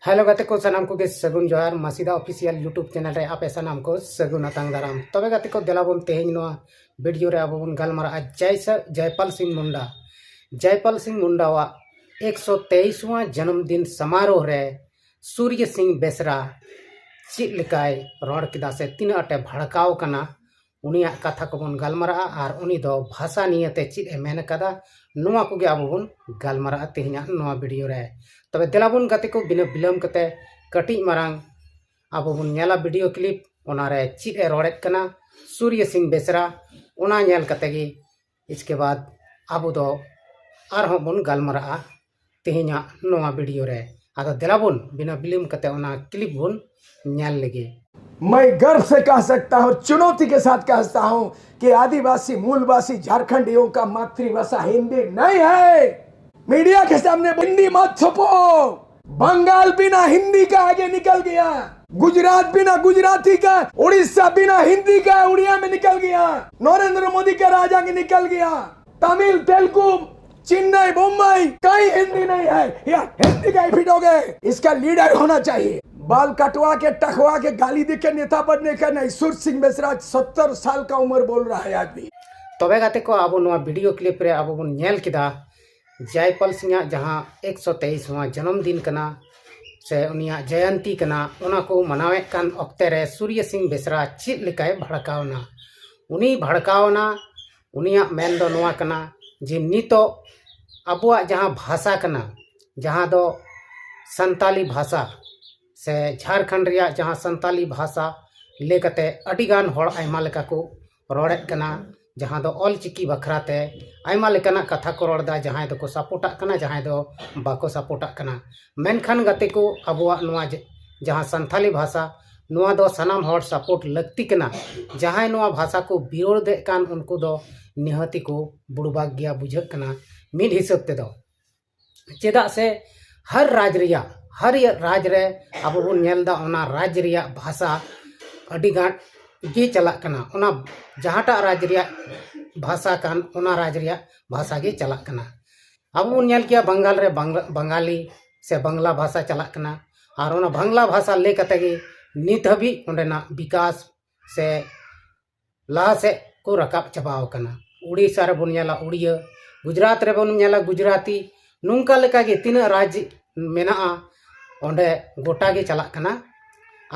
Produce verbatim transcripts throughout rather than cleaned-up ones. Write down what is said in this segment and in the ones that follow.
Hello ᱜᱟᱛᱮ ᱠᱚ, ᱥᱟᱱᱟᱢ ᱠᱚᱜᱮ ᱥᱟᱹᱜᱩᱱ ᱡᱚᱦᱟᱨ᱾ ᱢᱟᱥᱤᱫᱟ ᱚᱯᱷᱤᱥᱤᱭᱟᱞ YouTube ᱪᱮᱱᱮᱞ ᱨᱮ ᱟᱯᱮ ᱥᱟᱱᱟᱢ ᱠᱚ ᱥᱟᱹᱜᱩᱱ ᱟᱛᱟᱝ ᱫᱟᱨᱟᱢ᱾ ᱛᱚᱵᱮ ᱜᱟᱛᱮ ᱠᱚ, ᱫᱮᱞᱟ ᱵᱚᱱ ᱛᱮᱦᱮᱧ ᱱᱚᱣᱟ ᱵᱷᱤᱰᱤᱭᱳ ᱨᱮ ᱟᱵᱚ ᱵᱚᱱ ᱜᱟᱞᱢᱟᱨᱟᱜᱼᱟ ᱡᱟᱭᱥᱟ-, ᱡᱟᱭᱯᱟᱞ ᱥᱤᱝ ᱢᱩᱱᱰᱟ᱾ ᱡᱟᱭᱯᱟᱞ ᱥᱤᱝ ᱢᱩᱱᱰᱟᱣᱟᱜ ᱮᱠᱥᱚ ᱛᱮᱭᱤᱥ ᱣᱟᱸ ᱡᱟᱱᱟᱢ ᱫᱤᱱ ᱥᱟᱢᱟᱨᱳᱦ ᱨᱮ ᱥᱩᱨᱭᱚ ᱥᱤᱝ ᱵᱮᱥᱨᱟ ᱪᱮᱫ ᱞᱮᱠᱟᱭ ᱨᱚᱲ ᱠᱮᱫᱟ ᱥᱮ ᱛᱤᱱᱟᱹᱜ ᱟᱸᱴᱮ ᱵᱷᱟᱲᱠᱟᱣ ᱠᱟᱱᱟ, ᱩᱱᱤᱭᱟᱜ ᱠᱟᱛᱷᱟ ᱠᱚᱵᱚᱱ ᱜᱟᱞᱢᱟᱨᱟᱜᱼᱟ ᱟᱨ ᱩᱱᱤ ᱫᱚ ᱵᱷᱟᱥᱟ ᱱᱤᱭᱮᱛᱮ ᱪᱮᱫ ᱮ ᱢᱮᱱ ᱟᱠᱟᱫᱟ, ᱱᱚᱣᱟ ᱠᱚᱜᱮ ᱟᱵᱚ ᱵᱚᱱ ᱜᱟᱞᱢᱟᱨᱟᱜᱼᱟ ᱛᱮᱦᱮᱧᱟᱜ ᱱᱚᱣᱟ ᱵᱷᱤᱰᱤᱭᱳ ᱨᱮ᱾ ᱛᱚᱵᱮ ᱫᱮᱞᱟ ᱵᱚᱱ ᱜᱟᱛᱮ ᱠᱚ, ᱵᱤᱱᱟᱹ ᱵᱤᱞᱚᱢ ᱠᱟᱛᱮ ᱠᱟᱹᱴᱤᱡ ᱢᱟᱨᱟᱝ ᱟᱵᱚ ᱵᱚᱱ ᱧᱮᱞᱟ ᱵᱷᱤᱰᱤᱭᱳ ᱠᱞᱤᱯ, ᱚᱱᱟᱨᱮ ᱪᱮᱫ ᱮ ᱨᱚᱲᱮᱫ ᱠᱟᱱᱟ ᱥᱩᱨᱭᱚ ᱥᱤᱝ ᱵᱮᱥᱨᱟ, ᱚᱱᱟ ᱧᱮᱞ ᱠᱟᱛᱮ ᱜᱮ ᱤᱥᱠᱮ ᱵᱟᱫ ᱟᱵᱚ ᱫᱚ ᱟᱨᱦᱚᱸ ᱵᱚᱱ ᱜᱟᱞᱢᱟᱨᱟᱜᱼᱟ ᱛᱮᱦᱮᱧᱟᱜ ᱱᱚᱣᱟ ᱵᱷᱤᱰᱤᱭᱳ ᱨᱮ᱾ ᱟᱫᱚ ᱫᱮᱞᱟ ᱵᱚᱱ ᱵᱤᱱᱟᱹ ᱵᱤᱞᱚᱢ ᱠᱟᱛᱮ ᱚᱱᱟ ᱠᱞᱤᱯ ᱵᱚᱱ ᱧᱮᱞ ᱞᱮᱜᱮ᱾ मैं गर्व से कह सकता हूँ, चुनौती के साथ कह सकता हूँ कि आदिवासी मूलवासी झारखंडियों का मातृभाषा हिंदी नहीं है। मीडिया के सामने हिंदी मत छुपो। बंगाल बिना हिंदी का आगे निकल गया, गुजरात बिना गुजराती का, उड़ीसा बिना हिंदी का उड़िया में निकल गया, नरेंद्र मोदी का राज आगे निकल गया। तमिल, तेलुगु, चेन्नई, मुंबई, कहीं हिंदी नहीं है। या हिंदी कहीं फिटोगे, इसका लीडर होना चाहिए। बाल कटवा के, टकवा के, गाली दे के नेता बनने का नहीं। सुर सिंह बेसरा सत्तर साल का उम्र बोल रहा है आज भी। ᱛᱚᱵᱮ ᱜᱟᱛᱮ ᱠᱚ, ᱟᱵᱚ ᱱᱚᱣᱟ ᱵᱷᱤᱰᱤᱭᱳ ᱠᱞᱤᱯ ᱨᱮ ᱟᱵᱚ ᱵᱚᱱ ᱧᱮᱞ ᱠᱮᱫᱟ ᱡᱟᱭᱯᱟᱞ ᱥᱤᱝ ᱟᱜ ᱡᱟᱦᱟᱸ ᱮᱠᱥᱚ ᱛᱮᱭᱤᱥ ᱣᱟᱸ ᱡᱟᱱᱟᱢ ᱫᱤᱱ ᱠᱟᱱᱟ, ᱥᱮ ᱩᱱᱤᱭᱟᱜ ᱡᱚᱭᱚᱱᱛᱤ ᱠᱟᱱᱟ, ᱚᱱᱟ ᱠᱚ ᱢᱟᱱᱟᱣᱮᱫ ᱠᱟᱱ ᱚᱠᱛᱮ ᱨᱮ ᱥᱩᱨᱭᱚ ᱥᱤᱝ ᱵᱮᱥᱨᱟ ᱪᱮᱫ ᱞᱮᱠᱟᱭ ᱵᱷᱟᱲᱠᱟᱣ ᱮᱱᱟ? ᱩᱱᱤ ᱵᱷᱟᱲᱠᱟᱣ ᱮᱱᱟ, ᱩᱱᱤᱭᱟᱜ ᱢᱮᱱ ᱫᱚ ᱱᱚᱣᱟ ᱠᱟᱱᱟ ᱡᱮ ᱱᱤᱛᱚᱜ ᱟᱵᱚᱣᱟᱜ ᱡᱟᱦᱟᱸ ᱵᱷᱟᱥᱟ ᱠᱟᱱᱟ, ᱡᱟᱦᱟᱸ ᱫᱚ ᱥᱟᱱᱛᱟᱞᱤ ᱵᱷᱟᱥᱟ ᱥᱮ ᱡᱷᱟᱲᱠᱷᱚᱸᱰ ᱨᱮᱭᱟᱜ ᱡᱟᱦᱟᱸ ᱥᱟᱱᱛᱟᱞᱤ ᱵᱷᱟᱥᱟ ᱞᱟᱹᱭ ᱠᱟᱛᱮ ᱟᱹᱰᱤ ᱜᱟᱱ ᱦᱚᱲ ᱟᱭᱢᱟ ᱞᱮᱠᱟ ᱠᱚ ᱨᱚᱲᱮᱫ ᱠᱟᱱᱟ, ᱡᱟᱦᱟᱸ ᱫᱚ ᱚᱞ ᱪᱤᱠᱤ ᱵᱟᱠᱷᱨᱟ ᱛᱮ ᱟᱭᱢᱟ ᱞᱮᱠᱟᱱᱟᱜ ᱠᱟᱛᱷᱟ ᱠᱚ ᱨᱚᱲ ᱮᱫᱟ, ᱡᱟᱦᱟᱸᱭ ᱫᱚᱠᱚ ᱥᱟᱯᱳᱨᱴᱟᱜ ᱠᱟᱱᱟ, ᱡᱟᱦᱟᱸᱭ ᱫᱚ ᱵᱟᱠᱚ ᱥᱟᱯᱳᱨᱴᱟᱜ ᱠᱟᱱᱟ᱾ ᱢᱮᱱᱠᱷᱟᱱ ᱜᱟᱛᱮ ᱠᱚ, ᱟᱵᱚᱣᱟᱜ ᱱᱚᱣᱟ ᱡᱮ-, ᱡᱟᱦᱟᱸ ᱥᱟᱱᱛᱟᱞᱤ ᱵᱷᱟᱥᱟ, ᱱᱚᱣᱟ ᱫᱚ ᱥᱟᱱᱟᱢ ᱦᱚᱲ ᱥᱟᱯᱳᱨᱴ ᱞᱟᱹᱠᱛᱤ ᱠᱟᱱᱟ᱾ ᱡᱟᱦᱟᱸᱭ ᱱᱚᱣᱟ ᱵᱷᱟᱥᱟ ᱠᱚ ᱵᱤᱨᱳᱫᱷᱮᱫ ᱠᱟᱱ, ᱩᱱᱠᱩ ᱫᱚ ᱱᱤᱦᱟᱹᱛᱤ ᱠᱚ ᱵᱩᱲᱵᱟᱠ ᱜᱮᱭᱟ ᱵᱩᱡᱷᱟᱹᱜ ᱠᱟᱱᱟ ᱢᱤᱫ ᱦᱤᱥᱟᱹᱵ ᱛᱮᱫᱚ᱾ ᱪᱮᱫᱟᱜ ᱥᱮ ᱦᱟᱨ ᱨᱟᱡᱽ ᱨᱮᱭᱟᱜ, ᱦᱟᱨ ᱨᱟᱡᱽ ᱨᱮ ᱟᱵᱚ ᱵᱚᱱ ᱧᱮᱞ ᱮᱫᱟ ᱚᱱᱟ ᱨᱟᱡᱽ ᱨᱮᱭᱟᱜ ᱵᱷᱟᱥᱟ ᱟᱹᱰᱤ ᱜᱟᱱ ᱜᱮ ᱪᱟᱞᱟᱜ ᱠᱟᱱᱟ᱾ ᱚᱱᱟ ᱡᱟᱦᱟᱸᱴᱟᱜ ᱨᱟᱡᱽ ᱨᱮᱭᱟᱜ ᱵᱷᱟᱥᱟ ᱠᱟᱱ, ᱚᱱᱟ ᱨᱟᱡᱽ ᱨᱮᱭᱟᱜ ᱵᱷᱟᱥᱟ ᱜᱮ ᱪᱟᱞᱟᱜ ᱠᱟᱱᱟ᱾ ᱟᱵᱚ ᱵᱚᱱ ᱧᱮᱞ ᱠᱮᱭᱟ ᱵᱟᱝᱜᱟᱞ ᱨᱮ ᱵᱟᱝᱞᱟ, ᱵᱟᱝᱟᱞᱤ ᱥᱮ ᱵᱟᱝᱞᱟ ᱵᱷᱟᱥᱟ ᱪᱟᱞᱟᱜ ᱠᱟᱱᱟ, ᱟᱨ ᱚᱱᱟ ᱵᱟᱝᱞᱟ ᱵᱷᱟᱥᱟ ᱞᱟᱹᱭ ᱠᱟᱛᱮ ᱜᱮ ᱱᱤᱛ ᱦᱟᱹᱵᱤᱡ ᱚᱸᱰᱮᱱᱟᱜ ᱵᱤᱠᱟᱥ ᱥᱮ ᱞᱟᱦᱟ ᱥᱮᱫ ᱠᱚ ᱨᱟᱠᱟᱵ ᱪᱟᱵᱟᱣ ᱟᱠᱟᱱᱟ᱾ ᱩᱲᱤᱥᱥᱟ ᱨᱮᱵᱚᱱ ᱧᱮᱞᱟ ᱩᱲᱤᱭᱟᱹ, ᱜᱩᱡᱽᱨᱟᱴ ᱨᱮᱵᱚᱱ ᱧᱮᱞᱟ ᱜᱩᱡᱽᱨᱟᱴᱤ, ᱱᱚᱝᱠᱟ ᱞᱮᱠᱟᱜᱮ ᱛᱤᱱᱟᱹᱜ ᱨᱟᱡᱽ ᱢᱮᱱᱟᱜᱼᱟ, ᱚᱸᱰᱮ ᱜᱚᱴᱟ ᱜᱮ ᱪᱟᱞᱟᱜ ᱠᱟᱱᱟ᱾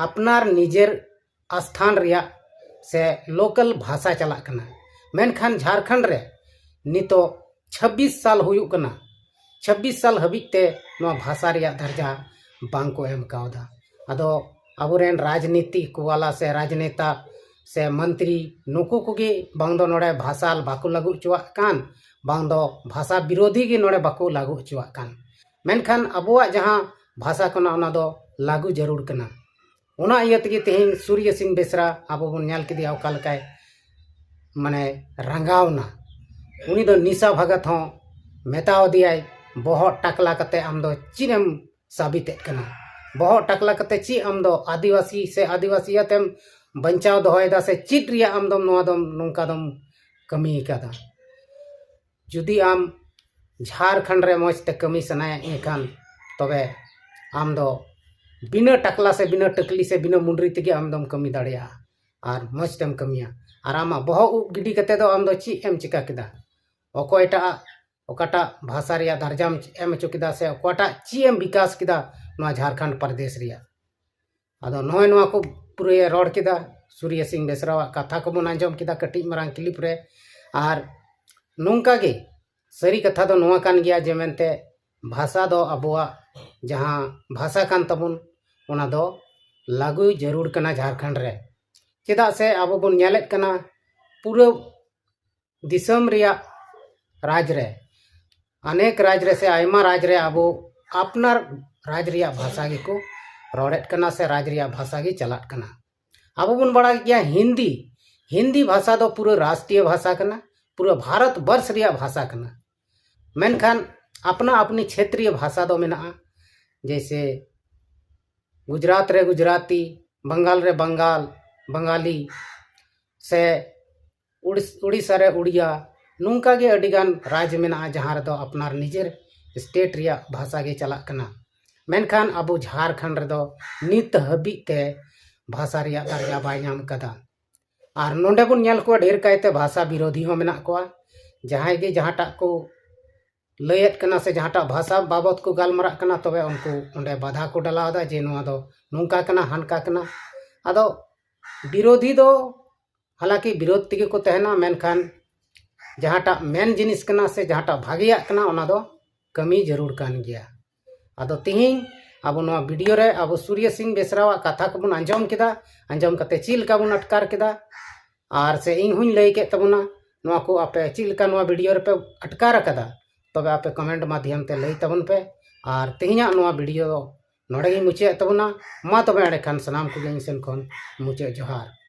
ᱟᱯᱱᱟᱨ ᱱᱤᱡᱮᱨ ᱟᱥᱛᱷᱟᱱ ᱨᱮᱭᱟᱜ ᱥᱮ ᱞᱳᱠᱟᱞ ᱵᱷᱟᱥᱟ ᱪᱟᱞᱟᱜ ᱠᱟᱱᱟ᱾ ᱢᱮᱱᱠᱷᱟᱱ ᱡᱷᱟᱲᱠᱷᱚᱸᱰ ᱨᱮ ᱱᱤᱛᱚᱜ ᱪᱷᱟᱵᱵᱤᱥ ᱥᱟᱞ ᱦᱩᱭᱩᱜ ᱠᱟᱱᱟ, ᱪᱷᱟᱵᱵᱤᱥ ᱥᱟᱞ ᱦᱟᱹᱵᱤᱡ ᱛᱮ ᱱᱚᱣᱟ ᱵᱷᱟᱥᱟ ᱨᱮᱭᱟᱜ ᱫᱟᱨᱡᱟ ᱵᱟᱝ ᱠᱚ ᱮᱢ ᱠᱟᱣᱫᱟ᱾ ᱟᱫᱚ ᱟᱵᱚᱨᱮᱱ ᱨᱟᱡᱽᱱᱤᱛᱤ ᱠᱚᱣᱟᱞᱟ ᱥᱮ ᱨᱟᱡᱽᱱᱮᱛᱟ ᱥᱮ ᱢᱚᱱᱛᱨᱤ, ᱱᱩᱠᱩ ᱠᱚᱜᱮ ᱵᱟᱝ ᱫᱚ ᱱᱚᱰᱮ ᱵᱷᱟᱥᱟ ᱵᱟᱠᱚ ᱞᱟᱹᱜᱩ ᱦᱚᱪᱚᱣᱟᱜ ᱠᱟᱱ, ᱵᱟᱝ ᱫᱚ ᱵᱷᱟᱥᱟ ᱵᱤᱨᱳᱫᱷᱤ ᱜᱮ ᱱᱚᱰᱮ ᱵᱟᱠᱚ ᱞᱟᱹᱜᱩ ᱦᱚᱪᱚᱣᱟᱜ ᱠᱟᱱ᱾ ᱢᱮᱱᱠᱷᱟᱱ ᱟᱵᱚᱣᱟᱜ ᱡᱟᱦᱟᱸ ᱵᱷᱟᱥᱟ ᱠᱟᱱᱟ, ᱚᱱᱟ ᱫᱚ ᱞᱟᱹᱜᱩ ᱡᱟᱹᱨᱩᱲ ᱠᱟᱱᱟ᱾ ᱚᱱᱟ ᱤᱭᱟᱹ ᱛᱮᱜᱮ ᱛᱮᱦᱮᱧ ᱥᱩᱨᱭᱚ ᱥᱤᱝ ᱵᱮᱥᱨᱟ ᱟᱵᱚ ᱵᱚᱱ ᱧᱮᱞ ᱠᱮᱫᱮᱭᱟ ᱚᱠᱟ ᱞᱮᱠᱟᱭ ᱢᱟᱱᱮ ᱨᱟᱸᱜᱟᱣ ᱮᱱᱟ᱾ ᱩᱱᱤ ᱫᱚ ᱱᱤᱥᱟ ᱵᱷᱟᱜᱚᱛ ᱦᱚᱸ ᱢᱮᱛᱟᱣ ᱫᱮᱭᱟᱭ, "ᱵᱚᱦᱚᱜ ᱴᱟᱠᱞᱟ ᱠᱟᱛᱮ ᱟᱢ ᱫᱚ ᱪᱮᱫ ᱮᱢ ᱥᱟᱵᱤᱛᱮᱫ ᱠᱟᱱᱟ? ᱵᱚᱦᱚᱜ ᱴᱟᱠᱞᱟ ᱠᱟᱛᱮ ᱪᱮᱫ ᱟᱢ ᱫᱚ ᱟᱹᱫᱤᱵᱟᱹᱥᱤ ᱥᱮ ᱟᱹᱫᱤᱵᱟᱹᱥᱤᱭᱟᱛᱮᱢ ᱵᱟᱧᱪᱟᱣ ᱫᱚᱦᱚᱭᱮᱫᱟ ᱥᱮ ᱪᱮᱫ ᱨᱮᱭᱟᱜ ᱟᱢ ᱫᱚᱢ ᱱᱚᱣᱟ ᱫᱚᱢ ᱱᱚᱝᱠᱟ ᱫᱚᱢ ᱠᱟᱹᱢᱤ ᱟᱠᱟᱫᱟ?" ᱡᱩᱫᱤ ᱟᱢ ᱡᱷᱟᱲᱠᱷᱚᱸᱰ ᱨᱮ ᱢᱚᱡᱽ ᱛᱮ ᱠᱟᱹᱢᱤ ᱥᱟᱱᱟᱭᱮᱫ ᱢᱮᱠᱷᱟᱱ, ᱛᱚᱵᱮ ᱟᱢ ᱫᱚ ᱵᱤᱱᱟᱹ ᱴᱟᱠᱞᱟ ᱥᱮ ᱵᱤᱱᱟᱹ ᱴᱟᱹᱠᱞᱤ ᱥᱮ ᱵᱤᱱᱟᱹ ᱢᱩᱱᱰᱨᱤ ᱛᱮᱜᱮ ᱟᱢ ᱫᱚᱢ ᱠᱟᱹᱢᱤ ᱫᱟᱲᱮᱭᱟᱜᱼᱟ ᱟᱨ ᱢᱚᱡᱽ ᱛᱮᱢ ᱠᱟᱹᱢᱤᱭᱟ᱾ ᱟᱨ ᱟᱢᱟᱜ ᱵᱚᱦᱚᱜ ᱩᱵ ᱜᱤᱰᱤ ᱠᱟᱛᱮ ᱫᱚ ᱟᱢ ᱫᱚ ᱪᱮᱫ ᱮᱢ ᱪᱤᱠᱟ ᱠᱮᱫᱟ? ᱚᱠᱚᱭᱴᱟᱜ, ᱚᱠᱟᱴᱟᱜ ᱵᱷᱟᱥᱟ ᱨᱮᱭᱟᱜ ᱫᱟᱨᱡᱟᱢ ᱮᱢ ᱦᱚᱪᱚ ᱠᱮᱫᱟ ᱥᱮ ᱚᱠᱟᱴᱟᱜ ᱪᱮᱫ ᱮᱢ ᱵᱤᱠᱟᱥ ᱠᱮᱫᱟ ᱱᱚᱣᱟ ᱡᱷᱟᱲᱠᱷᱚᱸᱰ ᱯᱨᱚᱫᱮᱥ ᱨᱮᱭᱟᱜ? ᱟᱫᱚ ᱱᱚᱜᱼᱚᱭ ᱱᱚᱣᱟ ᱠᱚ ᱯᱩᱨᱟᱹᱭ ᱨᱚᱲ ᱠᱮᱫᱟ, ᱥᱩᱨᱭᱚ ᱥᱤᱝ ᱵᱮᱥᱨᱟᱣᱟᱜ ᱠᱟᱛᱷᱟ ᱠᱚᱵᱚᱱ ᱟᱸᱡᱚᱢ ᱠᱮᱫᱟ ᱠᱟᱹᱴᱤᱡ ᱢᱟᱨᱟᱝ ᱠᱞᱤᱯ ᱨᱮ᱾ ᱟᱨ ᱱᱚᱝᱠᱟ ᱜᱮ ᱥᱟᱹᱨᱤ ᱠᱟᱛᱷᱟ ᱫᱚ ᱱᱚᱣᱟ ᱠᱟᱱ ᱜᱮᱭᱟ ᱡᱮ ᱢᱮᱱᱛᱮ ᱵᱷᱟᱥᱟ ᱫᱚ ᱟᱵᱚᱣᱟᱜ ᱡᱟᱦᱟᱸ ᱵᱷᱟᱥᱟ ᱠᱟᱱ ᱛᱟᱵᱚᱱ, ᱚᱱᱟ ᱫᱚ ᱞᱟᱹᱜᱩ ᱡᱟᱹᱨᱩᱲ ᱠᱟᱱᱟ ᱡᱷᱟᱲᱠᱷᱚᱸᱰ ᱨᱮ᱾ ᱪᱮᱫᱟᱜ ᱥᱮ ᱟᱵᱚ ᱵᱚᱱ ᱧᱮᱞᱮᱫ ᱠᱟᱱᱟ ᱯᱩᱨᱟᱹ ᱫᱤᱥᱚᱢ ᱨᱮᱭᱟᱜ ᱨᱟᱡᱽ ᱨᱮ, ᱚᱱᱮᱠ ᱨᱟᱡᱽ ᱨᱮ ᱥᱮ ᱟᱭᱢᱟ ᱨᱟᱡᱽ ᱨᱮ ᱟᱵᱚ ᱟᱯᱱᱟᱨ ᱨᱟᱡᱽ ᱨᱮᱭᱟᱜ ᱵᱷᱟᱥᱟ ᱜᱮᱠᱚ ᱨᱚᱲᱮᱫ ᱠᱟᱱᱟ ᱥᱮ ᱨᱟᱡᱽ ᱨᱮᱭᱟᱜ ᱵᱷᱟᱥᱟ ᱜᱮ ᱪᱟᱞᱟᱜ ᱠᱟᱱᱟ᱾ ᱟᱵᱚ ᱵᱚᱱ ᱵᱟᱲᱟᱭ ᱜᱮᱭᱟ ᱦᱤᱱᱫᱤ, ᱦᱤᱱᱫᱤ ᱵᱷᱟᱥᱟ ᱫᱚ ᱯᱩᱨᱟᱹ ᱨᱟᱥᱴᱨᱤᱭᱚ ᱵᱷᱟᱥᱟ ᱠᱟᱱᱟ, ᱯᱩᱨᱟᱹ ᱵᱷᱟᱨᱚᱛ ᱵᱚᱨᱥ ᱨᱮᱭᱟᱜ ᱵᱷᱟᱥᱟ ᱠᱟᱱᱟ᱾ ᱢᱮᱱᱠᱷᱟᱱ ᱟᱯᱱᱟ ᱟᱯᱱᱤ ᱪᱷᱮᱛᱨᱤᱭᱚ ᱵᱷᱟᱥᱟ ᱫᱚ ᱢᱮᱱᱟᱜᱼᱟ, ᱡᱮᱭᱥᱮ ᱜᱩᱡᱽᱨᱟᱴ ᱨᱮ ᱜᱩᱡᱽᱨᱟᱴᱤ, ᱵᱟᱝᱜᱟᱞ ᱨᱮ ᱵᱟᱝᱜᱟᱞ, ᱵᱟᱝᱜᱟᱞᱤ, ᱥᱮ ᱩᱲᱤᱥ-, ᱩᱲᱤᱥᱥᱟ ᱨᱮ ᱩᱲᱤᱭᱟ᱾ ᱱᱚᱝᱠᱟ ᱜᱮ ᱟᱹᱰᱤᱜᱟᱱ ᱨᱟᱡᱽ ᱢᱮᱱᱟᱜᱼᱟ ᱡᱟᱦᱟᱸ ᱨᱮᱫᱚ ᱟᱯᱱᱟᱨ ᱱᱤᱡᱮᱨ ᱥᱴᱮᱴ ᱨᱮᱭᱟᱜ ᱵᱷᱟᱥᱟ ᱜᱮ ᱪᱟᱞᱟᱜ ᱠᱟᱱᱟ᱾ ᱢᱮᱱᱠᱷᱟᱱ ᱟᱵᱚ ᱡᱷᱟᱲᱠᱷᱚᱸᱰ ᱨᱮᱫᱚ ᱱᱤᱛ ᱦᱟᱹᱵᱤᱡ ᱛᱮ ᱵᱷᱟᱥᱟ ᱨᱮᱭᱟᱜ ᱫᱟᱨᱡᱟ ᱵᱟᱭ ᱧᱟᱢ ᱠᱟᱫᱟ᱾ ᱟᱨ ᱱᱚᱰᱮ ᱵᱚᱱ ᱧᱮᱞ ᱠᱚᱣᱟ ᱰᱷᱮᱨ ᱠᱟᱭᱛᱮ ᱵᱷᱟᱥᱟ ᱵᱤᱨᱳᱫᱷᱤ ᱦᱚᱸ ᱢᱮᱱᱟᱜ ᱠᱚᱣᱟ᱾ ᱡᱟᱦᱟᱸᱭ ᱜᱮ ᱡᱟᱦᱟᱸᱴᱟᱜ ᱠᱚ ᱞᱟᱹᱭᱮᱫ ᱠᱟᱱᱟ ᱥᱮ ᱡᱟᱦᱟᱸᱴᱟᱜ ᱵᱷᱟᱥᱟ ᱵᱟᱵᱚᱫ ᱠᱚ ᱜᱟᱞᱢᱟᱨᱟᱜ ᱠᱟᱱᱟ, ᱛᱚᱵᱮ ᱩᱱᱠᱩ ᱚᱸᱰᱮ ᱵᱟᱫᱷᱟ ᱠᱚ ᱰᱟᱞᱟᱣ ᱮᱫᱟ ᱡᱮ ᱱᱚᱣᱟ ᱫᱚ ᱱᱚᱝᱠᱟ ᱠᱟᱱᱟ, ᱦᱟᱱᱠᱟ ᱠᱟᱱᱟ᱾ ᱟᱫᱚ ᱵᱤᱨᱳᱫᱷᱤ ᱫᱚ ᱦᱟᱞᱟᱝᱠᱤ ᱵᱤᱨᱳᱫᱷ ᱛᱮᱜᱮ ᱠᱚ ᱛᱟᱦᱮᱱᱟ, ᱢᱮᱱᱠᱷᱟᱱ ᱡᱟᱦᱟᱸᱴᱟᱜ ᱢᱮᱱ ᱡᱤᱱᱤᱥ ᱠᱟᱱᱟ ᱥᱮ ᱡᱟᱦᱟᱸᱴᱟᱜ ᱵᱷᱟᱜᱮᱭᱟᱜ ᱠᱟᱱᱟ, ᱚᱱᱟ ᱫᱚ ᱠᱟᱹᱢᱤ ᱡᱟᱹᱨᱩᱲ ᱠᱟᱱ ᱜᱮᱭᱟ᱾ ᱟᱫᱚ ᱛᱤᱦᱤᱧ ᱟᱵᱚ ᱱᱚᱣᱟ ᱵᱷᱤᱰᱤᱭᱳ ᱨᱮ ᱟᱵᱚ ᱥᱩᱨᱭᱚ ᱥᱤᱝ ᱵᱮᱥᱨᱟᱣᱟᱜ ᱠᱟᱛᱷᱟ ᱠᱚᱵᱚᱱ ᱟᱸᱡᱚᱢ ᱠᱮᱫᱟ᱾ ᱟᱸᱡᱚᱢ ᱠᱟᱛᱮ ᱪᱮᱫ ᱞᱮᱠᱟ ᱵᱚᱱ ᱟᱴᱠᱟᱨ ᱠᱮᱫᱟ, ᱟᱨ ᱥᱮ ᱤᱧ ᱦᱚᱧ ᱞᱟᱹᱭ ᱠᱮᱫ ᱛᱟᱵᱚᱱᱟ, ᱱᱚᱣᱟ ᱠᱚ ᱟᱯᱮ ᱪᱮᱫ ᱞᱮᱠᱟ ᱱᱚᱣᱟ ᱵᱷᱤᱰᱤᱭᱳ ᱨᱮᱯᱮ ᱟᱴᱠᱟᱨ ᱟᱠᱟᱫᱟ, ᱛᱚᱵᱮ ᱟᱯᱮ ᱠᱚᱢᱮᱱᱴ ᱢᱟᱫᱽᱫᱷᱚᱢ ᱛᱮ ᱞᱟᱹᱭ ᱛᱟᱵᱚᱱ ᱯᱮ᱾ ᱟᱨ ᱛᱮᱦᱮᱧᱟᱜ ᱱᱚᱣᱟ ᱵᱷᱤᱰᱤᱭᱳ ᱫᱚ ᱱᱚᱰᱮ ᱜᱤᱧ ᱢᱩᱪᱟᱹᱫ ᱮᱫ ᱛᱟᱵᱚᱱᱟ᱾ ᱢᱟ ᱛᱚᱵᱮ ᱮᱸᱰᱮᱠᱷᱟᱱ ᱥᱟᱱᱟᱢ ᱠᱚᱜᱮ ᱤᱧ ᱥᱮᱱ ᱠᱷᱚᱱ ᱢᱩᱪᱟᱹᱫ ᱡᱚᱦᱟᱨ᱾